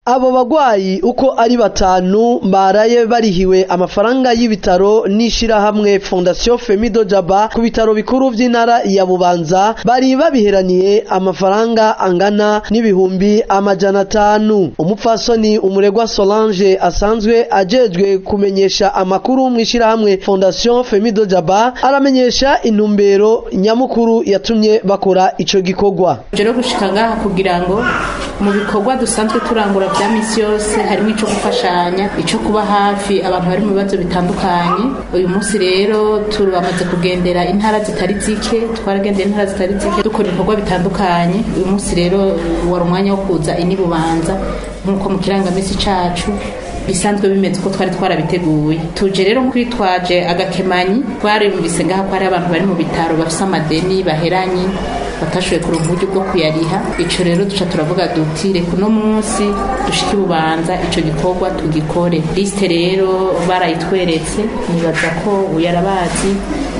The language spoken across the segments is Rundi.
Abo bagwayi uko ari batanu baraye barihiwe amafaranga y'ibitaro n'ishirahamwe Fondation Femido Jaba ku bitaro bikuru vy'intara ya Bubanza, bari babiheraniye amafaranga angana n'500,000. Umupfasoni Umuregwa Solange asanzwe ajejwe kumenyesha amakuru mw'ishirahamwe Fondation Femido Jaba aramenyesha intumbero nyamukuru yatumye bakora ico gikorwa. Rero gushika ngaha kugira ngo mu bikorwa dusanzwe turangura vya misi yose harimo ico gufashanya, ico kuba hafi abantu bari mu bibazo bitandukanye. Uyu munsi rero turamaze kugendera intara zitari zike, twaragendeye intara zitari zike dukora ibikorwa bitandukanye. Uyu munsi rero wari umwanya wo kuza ini Bubanza nk'uko mu kirangamisi cacu bisanzwe bimeze uko twari twarabiteguye. Tuje rero kwitwaje agakemanyi, twarumvise ngaha ko hari abantu bari mu bitaro bafise amadeni baheranye batashoboye kuronka uburyo bwo kuyariha. Ico rero duca turavuga duti reka uno munsi dushike Bubanza ico gikorwa tugikore. Liste rero barayitweretse, nibaza ko uyarabazi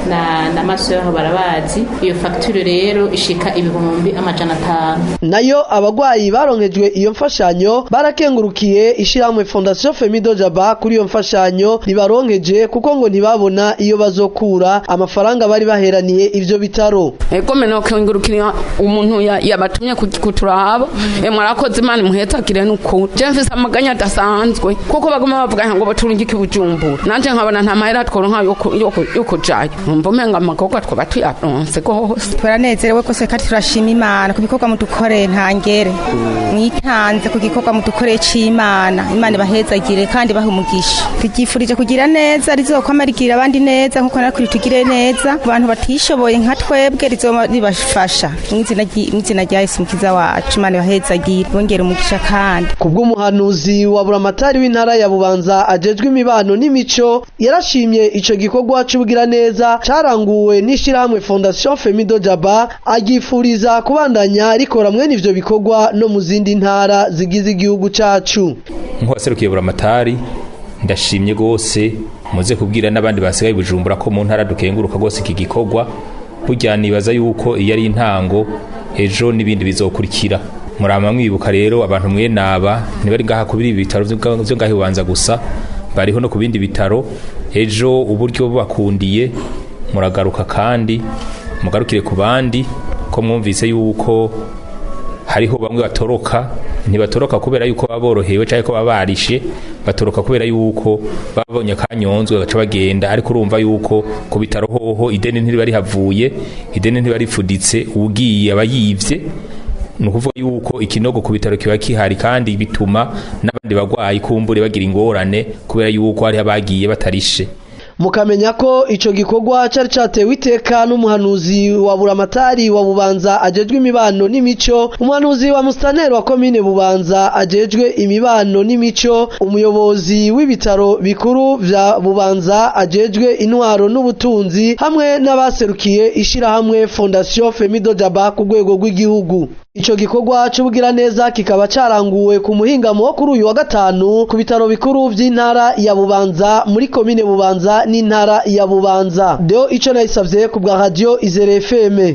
na maso yaho barabazi. Iyo facture rero ishika 500,000. Nayo abagwayi baronkejwe iyo mfashanyo barakengurukiye ishirahamwe Fondation Femido Jaba kuri iyo mfashanyo ribaronkeje, kuko ngo ntibabona iyo bazokura amafaranga bari baheraniye ivyo bitaro. Ego meno kengurukira umuntu yabatumye kuturaba, mwarakoze, Imana imuhetsagire n'ukuri. Je mfise amaganya adasanzwe kuko baguma bavuga ngo baturungike Bujumbura, nanje nkabona nta mahera tworonka yo kujayo, numva umenga amakorwa twaba tuyaronse gose. Turanezerewe kose kandi turashima Imana ku bikorwa mudukoreye, ntangere mwitanze ku gikorwa mudukoreye c'Imana. Imana ibahezagire kandi bahe umugisha. Turyifurije kugira neza, rizokwama rigira abandi neza nkuko natwe ritugire neza. Ku bantu batishoboye nka twebwe rizoba ribafasha mw'izina rya Yesu Mukiza wacu. Imana ibahezagire, bongere umugisha kandi. Kubw'umuhanuzi wa Buramatari w'intara ya Bubanza ajejwe imibano n'imico, yarashimye ico gikorwa c'ubugira neza caranguwe n'ishirahamwe Fondation Femido Jaba, agifuriza kubandanya rikora mwene ivyo bikorwa no mu zindi ntara zigize igihugu cacu. Nk'uwaserukiye Buramatari ndashimye gose, muze kubwira n'abandi basigaye Bujumbura ko mu ntara dukenguruka gose iki gikorwa. Burya nibaza yuko iyo ari intango, ejo n'ibindi bizokurikira. Murama mwibuka rero abantu mwe naba ntibari ngaha kubiri ibitaro vyo ngaha Bubanza gusa, bariho no ku bindi bitaro. Ejo uburyo bakundiye muragaruka kandi mugarukire ku bandi, ko mwumvise yuko hariho bamwe batoroka. Ntibatoroka kubera yuko baborohewe cyangwa ko babarishe, batoroka kubera yuko babonye kanyonzwe bagaca bagenda. Ariko urumva yuko ku bitaro hoho ideni ntiriba rihavuye, ideni ntiba rifuditse, ugiye aba yivye. Ni ukuvuga yuko ikinogo ku bitaro kiba kihari, kandi bituma n'abandi bagwayi kumbure bagira ingorane kubera yuko hariho abagiye batarishe. Mukamenya ko ico gikorwa cari catewe iteka n'umuhanuzi wa Buramatari wa Bubanza ajejwe imibano n'imico, umuhanuzi wa Mustaneri wa komine Bubanza ajejwe imibano n'imico, umuyobozi w'ibitaro bikuru vya Bubanza ajejwe intwaro n'ubutunzi, hamwe n'abaserukiye ishirahamwe Fondation Femido Jaba ku rwego rw'igihugu. Ico gikorwa c'ubugira neza kikaba caranguwe ku muhingamo wo kuri uyu wa gatanu ku bitaro bikuru vy'intara ya Bubanza, muri komine Bubanza n'intara ya Bubanza. Deo ico nayisavye ku bwa Radio Izere FM.